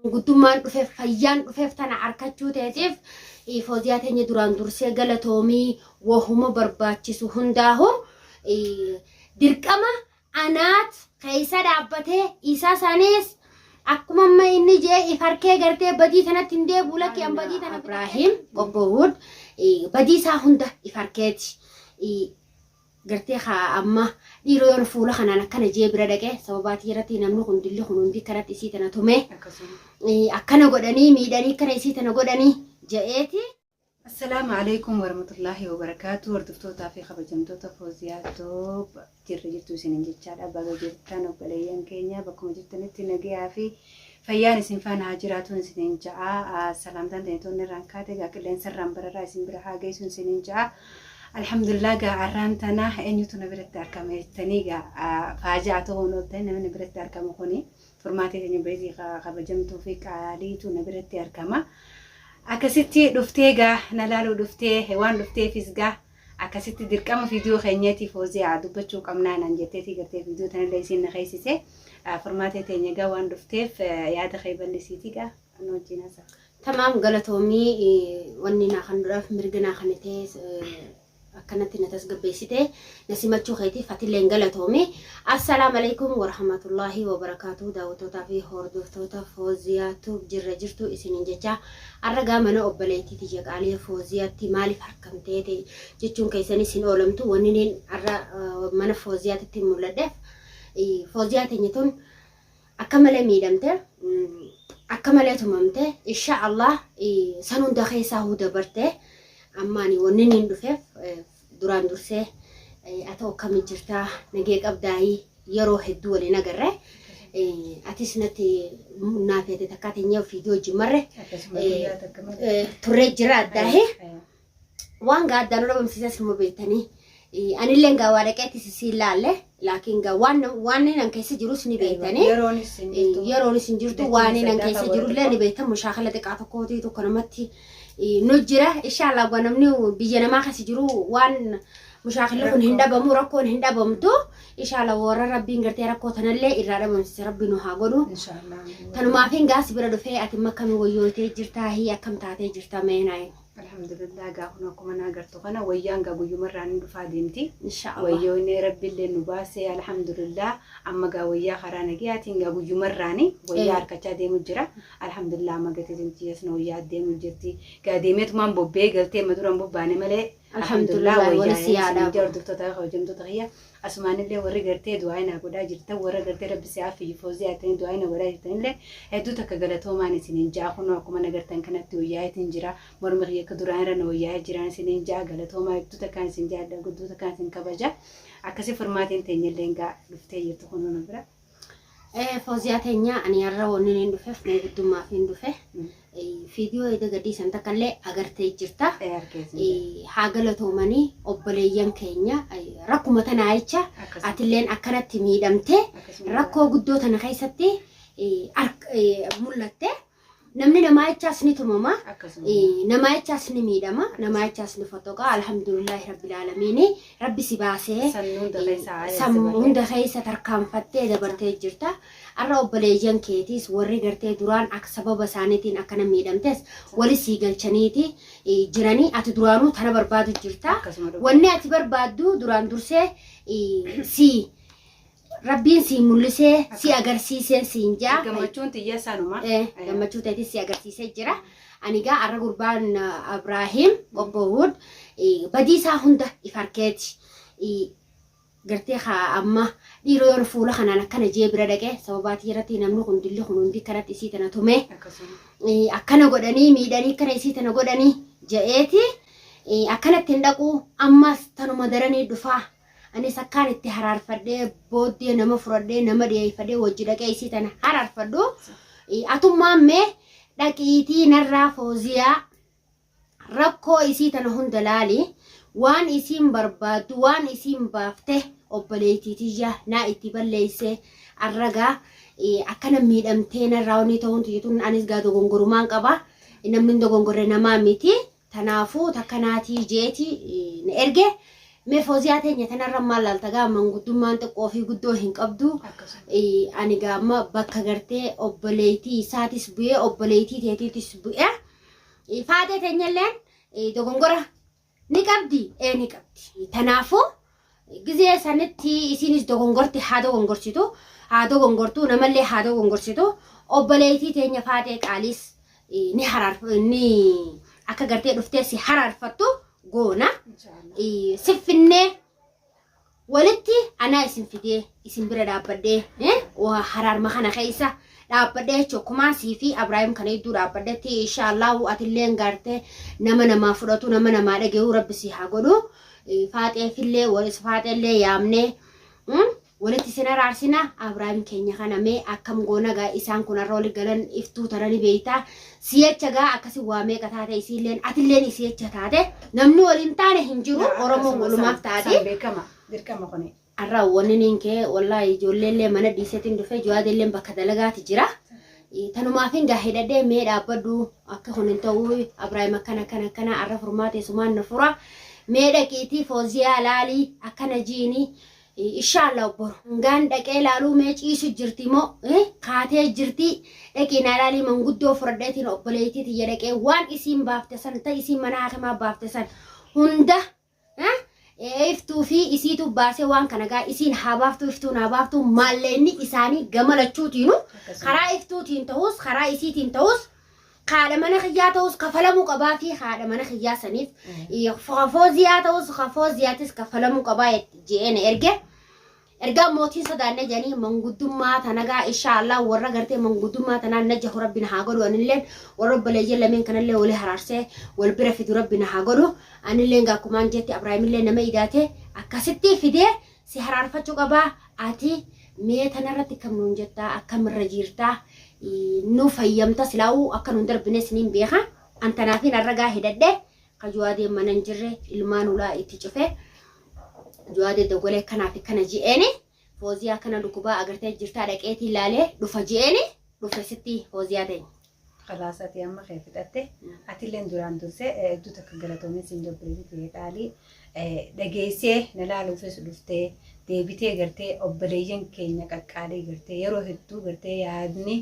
Guddummaan dhufeef fayyaan dhufeef tana arkachuu teetiif Fooziyaa teenya duraan dursee galatoomii wahuma barbaachisu hundaahu dirqama anaat keessa dhaabbatee isa sanis akkuma amma inni jee if harkee gartee badii tanatti hin deebi'u lakki an badii tana Ibraahim Qobbowud badii isaa hunda if harkeeti. Gartee kaa amma dhiiroo yoon fuula kanaan akkana jee bira dhaqe sababaatii irratti namni kun dilli kun hundi kanatti isii tana tumee akkana godhanii miidhanii akkana isii tana godhanii je'eeti. Assalaamu alaikum warahmatullaahi wabarakaatu hordoftootaa fi kabajamtoota Fooziyaa Toob jirra jirtu isinin jechaadha baga jirtan obboleeyyan keenya bakkuma jirtanitti nagayaa fi fayyaan isin faana haa jiraatuun isinin ja'a salaamtaan teenya irraan kaate gaa qilleensa irraan bararraa isin bira haa geessuun isinin ja'a Alhamdulillah gaa arraan tana eenyutu na biratti argama jettanii gaa faaja'a ta'uun ooltanii namni na biratti argamu kuni furmaatee teenya beetii kabajamtuu fi qaaliitu na biratti argama. Akkasitti dhuftee gaa na laaluu dhuftee waan dhufteefis gaa akkasitti dirqama viidiyoo keenyaatii fooziyaa dubbachuu qabnaa naan jetteetii gartee viidiyoo tanallee isiin na keessise furmaatee teenya gaa waan dhufteef yaada kee bal'isiitii gaa nu wajjin haasa'a. Tamaam galatoomii wanni naa kan duraaf mirga naa kennitee akkanatti na tasgabbeessite na simachuu keetiif atilleen galatoomi. Assalaamu alaikum warahmatullaahi wabarakaatu daawwattootaa fi hordoftoota Fooziyaa Tube jirra jirtu isiniin jecha har'a gaa mana obboleettii tiyya qaalii Fooziyaatti maaliif harkamtee ta'e jechuun keessanis hin oolamtu wanni niin har'a mana Fooziyaatti mul'adheef Fooziyaa teenya tun akka malee miidhamte akka malee tumamte insha Allah san hunda keessaa huu dabarte amma ani wanni niin dhufeef duraan dursee ati akkami jirtaa nagee qabdaayii yeroo hedduu waliin agarre atis natti naa feete takkaa teenyee viidiyoo wajjin marre turree jira addaahee. Waan gaa addaan nu dhabamsiisas immoo beektanii. Anilleen gaa waa dhaqeetti sisiin laalle laakiin gaa waan waan nan keessa jirus ni beektanii. Yeroonis hin jirtu. Yeroonis hin jirtu waan nan keessa jirullee ni beektan mushaakala xiqqaa tokkooti tokko namatti nu jira. Inshaallah gaa namni biyya namaa keessa jiru waan mushaakilli kun hin dhabamu rakkoon hin dhabamtu. Inshaallah warra rabbiin gartee rakkoo tanallee irraa dhabamsiise rabbi nu haa godhu. Inshaallah. Tanumaafin gaa si bira dhufee ati akkami wayyootee jirtaa hii akkam taatee jirta meenaayi. Alhamdulillah gaa kun akkuma na agartu kana wayyaan gaa guyyumarraa ni dhufaa deemti. Inshaallah. Wayyoonni rabbillee nu baasee alhamdulillah amma gaa wayyaa karaa nagayaatiin gaa guyyumarraani wayyaa harkachaa deemu jira. Alhamdulillah amma gateetiin tiyyaas na wayyaa deemu jirti. Gaa deemeetumaan bobbee galtee amma duraan bobbaane malee Alhamdulillah wali si haa dhaabu. Hordoftoota kabajamtoota kiyya asumaanillee warri gartee du'aa naa godhaa jirtan warra gartee rabbi si haafiyyu foozii haatanii du'aa na godhaa jirtanillee hedduu takka galatoomaan isiniin ja'a kunoo akkuma nagartan kanatti wayyaa'eetiin jira mormi kiyya akka duraan irra na wayyaa'ee jiraan isiniin ja'a galatoomaa hedduu takkaan isin jaalladha hedduu takkaan isin kabaja akkasii furmaatiin teenyallee gaa dhuftee jirtu kunoo na bira. Fooziyaa teenya ani har'a wanni niin dhufeef manguddummaaf hin dhufe. Viidiyoo edda gadhiisan takka illee agartee jirta. Haa galatoomanii obboleeyyan keenya rakkuma tanaa jecha atilleen akkanatti miidhamte rakkoo guddoo tana keessatti mul'atte. Namni namaa jechaas ni tumama. Akkasuma. Namaa jechaas ni miidhama. Namaa jechaas ni fottoqa. Alhamdulillahi rabbil aalamiini. Rabbi si baasee. San hunda keessa haaya si San baasee. hunda keessa tarkaanfattee dabartee jirta. Har'a obboleeyyan keetiis warri gartee duraan akka sababa isaaniitiin akkana miidhamtes wali sii galchaniiti jiranii ati duraanuu tana barbaadu jirta. Akkasuma dhugaa. Wanni ati barbaaddu duraan dursee sii Rabbiin sii mul'isee si agarsiiseen siin jaa. Gammachuun tiyya sanuma. Gammachuu teetis si agarsiisee jira. Ani gaa arra gurbaan Abrahiim obbo Wood badii isaa hunda if harkeeti. Gartee haa amma dhiiroo yoon fuula kanaan akkana jee bira dhaqe sababaatii irratti namni kun dilli kun hundi kanatti isii tana tumee Akkasuma. akkana godhanii miidhanii akkana isii tana godhanii je'eeti akkanatti hin dhaqu ammas tanuma daranii dhufaa. Anis akkaan itti haraarfadhee booddee nama furadhee nama dhiyeeffadhee wajji dhaqee isii tana haraarfadhu. Atummaan mee dhaqiitii narraa fooziyaa rakkoo isii tana hunda laali waan isiin barbaaddu waan isiin baafte obboleettii tiyya naa itti balleesse arragaa akkana miidhamtee narraa wanni ta'uun tiyya tun anis gaa dogongorumaan qaba namni hin dogongorre namaa miti. Tanaafuu takka naatii jeeti na erge. Mee Fooziyaa teenya tanarra maal laalta gaa manguddummaan xiqqoo fi guddoo hin qabdu. Akkasuma. Ani gaamma bakka gartee obboleettii isaatis bu'ee obboleettii teetiitis bu'ee faatee teenyalleen dogongora ni qabdi ee ni qabdi. Tanaafuu gizee sanitti isiinis dogongorti haa dogongorsitu haa dogongortu namallee haa dogongorsitu obboleettii teenya faatee qaaliis ni haraar ni akka gartee dhuftee si haraarfattu goona. Inshaallah. Siffinnee walitti anaa isin fidee isin bira dhaabbadhee waa haraarma kana keessa dhaabbadhee jechuun sii fi Abrahaam kana hedduu dhaabbadhetti inshaallahu atilleen gaarte nama namaa fudhatu nama namaa dhaga'u rabbi si haa godhu faaxeefillee faaxeellee yaamnee walitti isin araarsina Abrahaam keenya kana mee akkam goona gaa isaan kun har'a wali galan iftuu tana ni beeyta si'acha gaa akkasi waa meeqa taate isiilleen atilleen isi'acha taate namni waliin taane hin jiru Oromoon walumaaf taate. San beekama. Dirqama kuni. Arra wanni niin kee wallahi ijoolleellee mana dhiiseetiin dhufe Jawaadeelleen bakka dalagaati jira. Tanumaafin gaa hidhadhee mee dhaabbadhu akka kun hin ta'u Abrahaam akkana akkana akkana arra furmaate sumaan na fura. Mee dhaqiitii Fooziyaa laalii akkana jiini Inshaallah boru. Ngaan dhaqee laaluu mee ciisu jirti moo kaatee jirti dhaqii naa laalii manguddoo fudhadheetiin obboleettii tiyya dhaqee waan isiin baafte san ta isiin mana hakimaa baafte san hunda iftuu fi isiitu baasee waan kana gaa isiin haa baaftuu iftuun haa baaftuu maalleenni isaanii gama lachuutiinu karaa iftuutiin ta'us karaa isiitiin ta'us haadha mana kiyyaa ta'us kafalamuu qabaa fi haadha mana kiyyaa saniif fooziyaa ta'us fooziyaattis kafalamuu qabaa je'ee na erge. Ergaa mootiin sodaanne jedhanii manguddummaa tanagaa inshaallah warra gartee manguddummaa tanaan najahu rabbi na haa godhu anilleen warra obboleeyyan lameen kanallee walii haraarsee wal bira fidu rabbi na haa godhu anilleen gaakkumaan jetti Abrahaamillee nama idaate akkasitti fidee si haraarfachuu qabaa ati mee tanarratti akkam nuun jettaa akkamirra jirtaa nu fayyamta silaa'uu akka nuun darbine siniin beeka an tanaafiin arragaa hidhadhe ka Jawaadeen mana hin jirre ilmaan ulaa itti cufe Jawaadee dogolee kanaaf kana je'eeni Fooziyaa kana dhukubaa agartee jirtaa dhaqeetii ilaalee dhufa je'eeni dhufe sitti Fooziyaa teenya. Khalaas ati amma kee fixatte atilleen duraan dursee hedduu takka galatoomee siin jabbeessi ta'e qaalii dhageessee na laaluufis dhuftee deebitee gartee obboleeyyan keenya qaqqaalii gartee yeroo hedduu gartee yaadni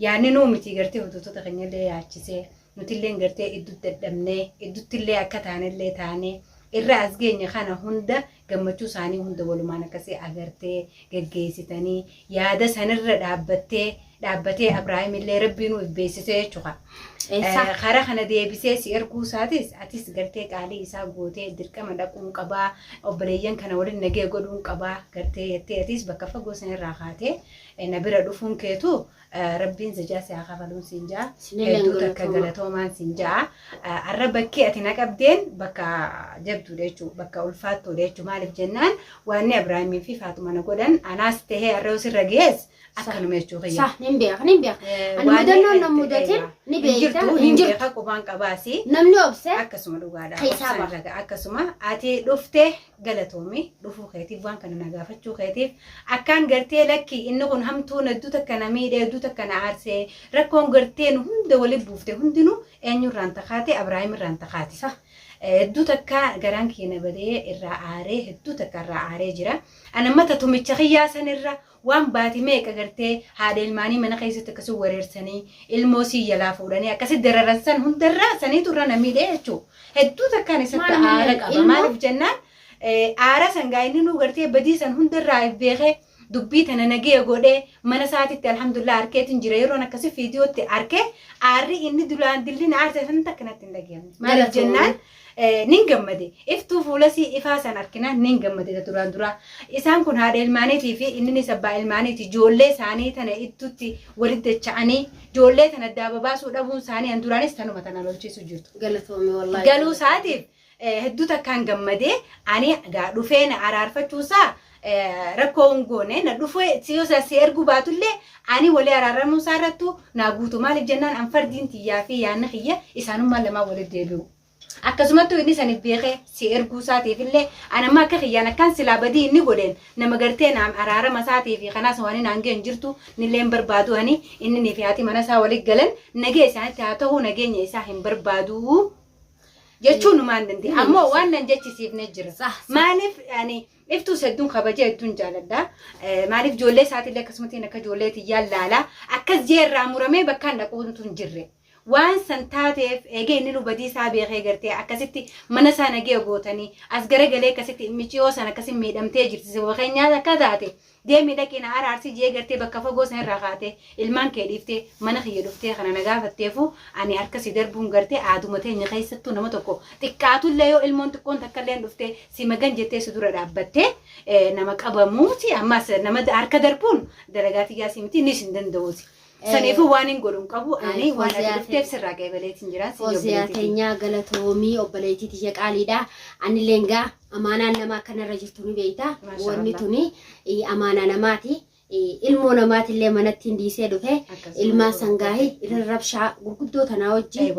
yaadni nuu miti gartee hordoftoota keenyallee yaachisee nutilleen gartee iddutti dadhabnee idduttillee akka taanellee taanee irra as geenye kana hunda gammachuu isaanii hunda walumaan akkasii agartee geggeessitanii yaada sanirra dhaabbattee dhaabbatee Abrahaam illee rabbiin nuuf beeksisee jechuudha. Eessa? Karaa kana deebisee si erguu isaatis atis gartee qaalii isaa gootee dirqama dhaquun qabaa obboleeyyan kana waliin nagee godhuun qabaa gartee jettee atis bakka fagoo sanirraa kaatee na bira dhufuun keetu rabbiin zijaa si haa kafaluun siin jaa Isinillee hedduu takka galatoomaa. galatoomaan siin jaa arra bakkee ati na qabdeen bakka jabduudha jechuudha bakka ulfaattuudha jechuudha maaliif jennaan waanni Abrahaamii fi Faaxuma na godhan anaas tahee arra yoo sirra gees akkanuma jechuu kiyya. Sa nin beeka nin beeka. Ani mudannoon na mudatin ni beekta hin jirtu. Beeka qubaan qabaasi Namni obse akkasuma dhugaadha. Keessaa Obsaan ba'a. raga akkasuma ati dhuftee galatoomi dhufuu keetiif waan kana na gaafachuu keetiif akkaan gartee lakki inni kun hamtuun hedduu takka na miidhe hedduu takka na aarsee rakkoon gartee nu hunda waliin buufte hundinuu eenyurraan takaate Abrahaam irraan takaate. Hedduu takka garaan kiyya na badee irraa aaree hedduu takka irraa aaree jira. Ana mata tumicha kiyyaa sanirra waan baati meeqa gartee haadha ilmaanii mana keessatti akkasii wareersanii ilmoo sii jalaa fuudhanii akkasii dararan san hundarraa saniitu irra na miidhee jechuudha. Hedduu takkaan isatti Maal aara miidhe? qaba. Ilmoo? Maaliif jennaan aara san gaa inni nuu gartee badii san hundarraa if beekee dubbii tana nagee godhee mana isaatitti alhamdulillah harkeetiin jira yeroon akkasii fiidiyootti harkee aarri inni duraan dillina aarse san takka natti hin dhageenye. Maaliif Galatoomii. jennaan nin gammade iftuu fuulasii ifaa san arkinaan nin gammade ta duraan duraa isaan kun haadha ilmaaniitii fi inninis abbaa ilmaaniiti ijoollee isaanii tana ittutti walitti dacha'anii ijoollee tana addaa baasuu dhabuun isaanii an duraanis tanuma tana lolchiisu jirtu. Galatoomii wallaahi. Galuu isaatiif hedduu takkaan gammadee ani gaa dhufee na araarfachuusaa rakkoo hin goone na dhufee si yoo si erguu baatullee ani walii araaramuu isaa irrattu naa guutu maaliif jennaan an fardiin tiyyaa fi yaanni kiyya isaanummaan lamaan walitti deebi'u. Akkasumattuu inni saniif beekee si erguu isaatiif illee an amma akka kiyyaan akkaan silaa badii inni godheen nama gartee naam araarama isaatii fi kanaas waan inni hangeen jirtu nillee hin barbaadu ani inni fi haati mana isaa walitti galan nagee isaanitti haa ta'uu nageenya isaa hin barbaadu. Jechuu numaan danda'e. Ammoo waan nan jechisiifne jira. Sah, sah. Maaliif ani iftuus hedduun kabaja hedduun jaaladha. Maaliif ijoollee isaatiillee akkasumatti akka ijoollee tiyyaan laalaa akkas jeerraa muramee bakkaan dhaquutu hin jirre. Waan san taateef eegee inni nu badii isaa beekee gartee akkasitti mana isaa nagee gootanii as garagalee akkasitti miciyoo san akkasi miidhamtee jirti. Sababa keenyaa akka taate deemii dhaqii na araarsi jee gartee bakka fagoo san irraa kaatee ilmaan kee dhiiftee mana kiyya dhuftee kana na gaafatteefu ani harka si darbuun gartee aaduma teenya keessattuu nama tokko xiqqaatullee yoo ilmoon xiqqoon takka illee dhuftee si magan jettee si dura dhaabbattee nama qabamuuti ammas nama harka darbuun dalagaa tiyyaa si miti innis hin danda'uuti. Saniifuu waan hin godhu hin qabu ani waan ati dhufteef sirraa qeebaleetiin jira. Fooziyaa teenyaa galatoomii obboleettii tiyya qaaliidha. Anillee gaa amaanaan namaa akkanarra jirtu ni beekta. Wanni tuni amaanaa namaati. Ilmoo namaatillee manatti hin dhiisee dhufe. Ilmaan sangaahi irra rabshaa gurguddoo tanaa wajjin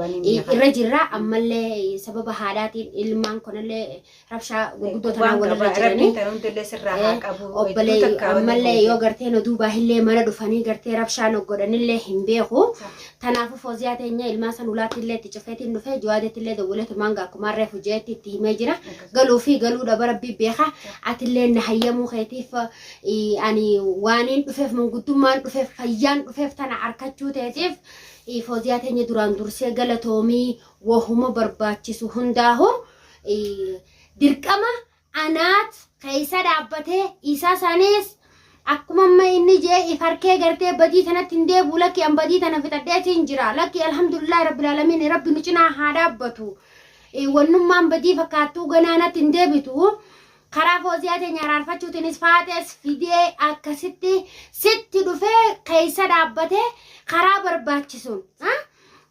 irra jirra. Ammallee sababa haadhaatiin ilmaan kunillee rabshaa gurguddoo tanaa walirra jiranii. Obbolee ammallee yoo gartee nu duubaa illee mana dhufanii gartee rabshaa nu godhanillee hin beeku. Kanaafuu Fooziyaa teenya ilmaan san ulaatti illee itti cufeetiin dhufe Jawaadetti illee dawwaleetu maanga akkuma reefu jeetti itti himee jira. Galuu fi galuu dhaba rabbii beeka. Atillee na hayyamuu keetiif ani waaniin dhufeef manguddummaan dhufeef fayyaan dhufeef tana arkachuu teetiif Fooziyaa teenya duraan dursee galatoomii wahuma barbaachisu hundaahu dirqama anaat keessa dhaabbatee isa sanis akkuma amma inni jee if harkee gartee badii tanatti hin deebi'u lakki an badii tana fixadheetiin jira lakki alhamdulillahi rabbil alamin rabbi nu cinaa haa dhaabbatu wannummaan badii fakkaattuu ganaanatti hin deebitu karaa Fooziyaa teenya araarfachuutiinis faaxees fidee akkasitti sitti dhufee keessa dhaabbatee karaa barbaachisuun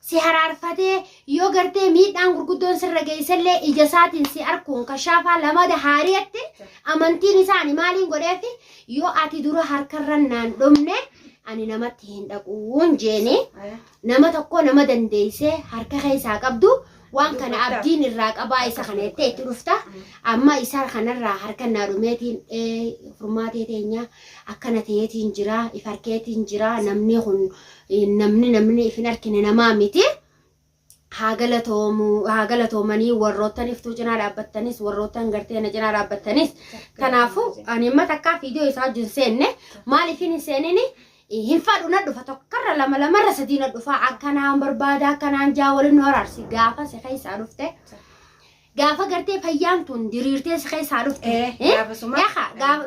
si haraarfatee yoo gartee miidhaan gurguddoon sirra geessellee ija isaatiin si arkuun kashaafaa lamada haariyatti amantiin isaani maaliin godheefi yoo ati dura harkarra naan dhumne ani namatti hin dhaquun jeeni nama tokko nama dandeessee harka keessaa qabdu waan kana abdiin irraa qabaa isa kana jettee itti dhufta amma isa kanarraa harka naa dhumeetiin furmaatee teenya akkana ta'eetiin jira if harkeetiin jira namni kun namni namni if hin harkine namaa miti. Haa galatoomu haa galatoomanii warroottan iftuu cinaa dhaabbattanis warroottan gartee na cinaa dhaabbattanis kanaafuu ani amma takkaa viidiyoo isaa wajjin seenne maaliif hin seenini hin fadhu na dhufa tokkarra lama lamarra sadii na dhufa akkanaan barbaada akkanaan jaa waliin nu araarsi gaafa si keessaa dhufte gaafa gartee fayyaan tun diriirtee si keessaa dhufte Gaafasuma.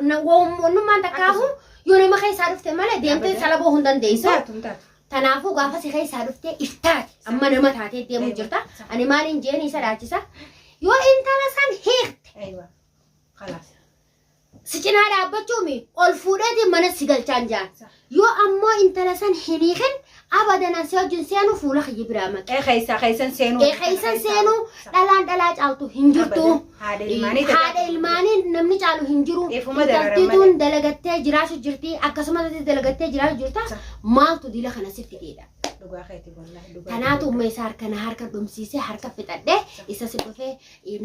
Wannummaan takkaahu yoo nama keessaa dhufte malee deemtee salaboo hin dandeessu. Taatu taatu. Kanaafuu gaafa si keessaa dhuftee iftaati amma nama taatee deemuu jirta. Ani maaliin jeeni isa dhaachisa. Yoo intala san hiikte Aywa. Khalaas. si cinaa dhaabbachuumi ol fuudheetiin mana si galchaan jaan. Yoo ammoo intala san hin hiikin abadan asi wajjin seenu fuula kiyya biraa maqe. Keessa keessan seenuu. Keessan seenuu dhalaan dhalaa caaltu hin jirtu. Haadha ilmaanii Haadha ilmaanii namni caalu hin jiru. Ifuma dararan Intalti tun dalagattee jiraachuu jirti akkasumas dalagattee jiraachuu jirta maaltu dila kana si fideedha. Dhugaa keeti wallahi dhugaa. Kanaatu umma isaa harka na harka dhumsiisee harka fixadhee isa si dhufee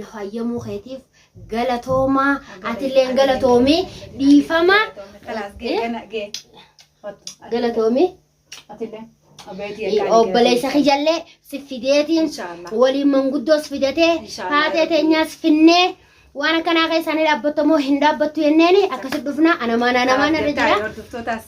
na fayyamuu keetiif galatoomaa atilleen galatoomii dhiifama Khalaas gee gana gee. galatoomii Atillee. Obboleettii obboleessa kiyyallee si fideetiin Inshaallah. waliin manguddoos fidatee Inshaallah. haatee teenyaas finnee waan akkanaa keessaan dhaabbattamoo hin dhaabbattu jenneeni akkasi dhufna ana maana ana maana irra jira. Hordoftootaas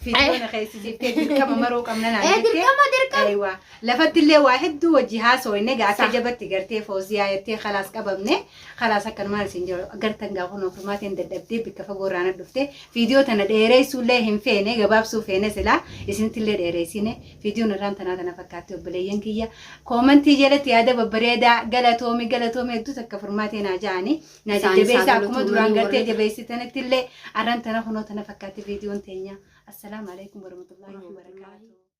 fiidiyoon keessisiiftee dirqama maruu qabna naan Ee jettee. dirqama dirqama. Aywa. Lafatti illee waa hedduu wajji haasofne gaa akka jabatti gartee Fooziyaa jettee khalaas qabamne khalaas akkanumaan isin jiru gartan gaa kun ofumaatiin dadhabdee bikka fagoo irraa na dhufte viidiyoo tana dheereessuullee hin feene gabaabsuu feene silaa isinitti illee dheereessine viidiyoon irraan tanaa tana fakkaatti obboleeyyan kiyya koomantii jalatti yaada babbareedaa galatoomi galatoomi hedduu takka furmaatee naa ja'anii naa Isaan jajjabeessa akkuma duraan galatoomanii gartee warri- jabeessitanitti illee arran tana kunoo tana fakkaatti viidiyoon teenya assalaamu alaikum warahmatullaahi wabarakaatuh.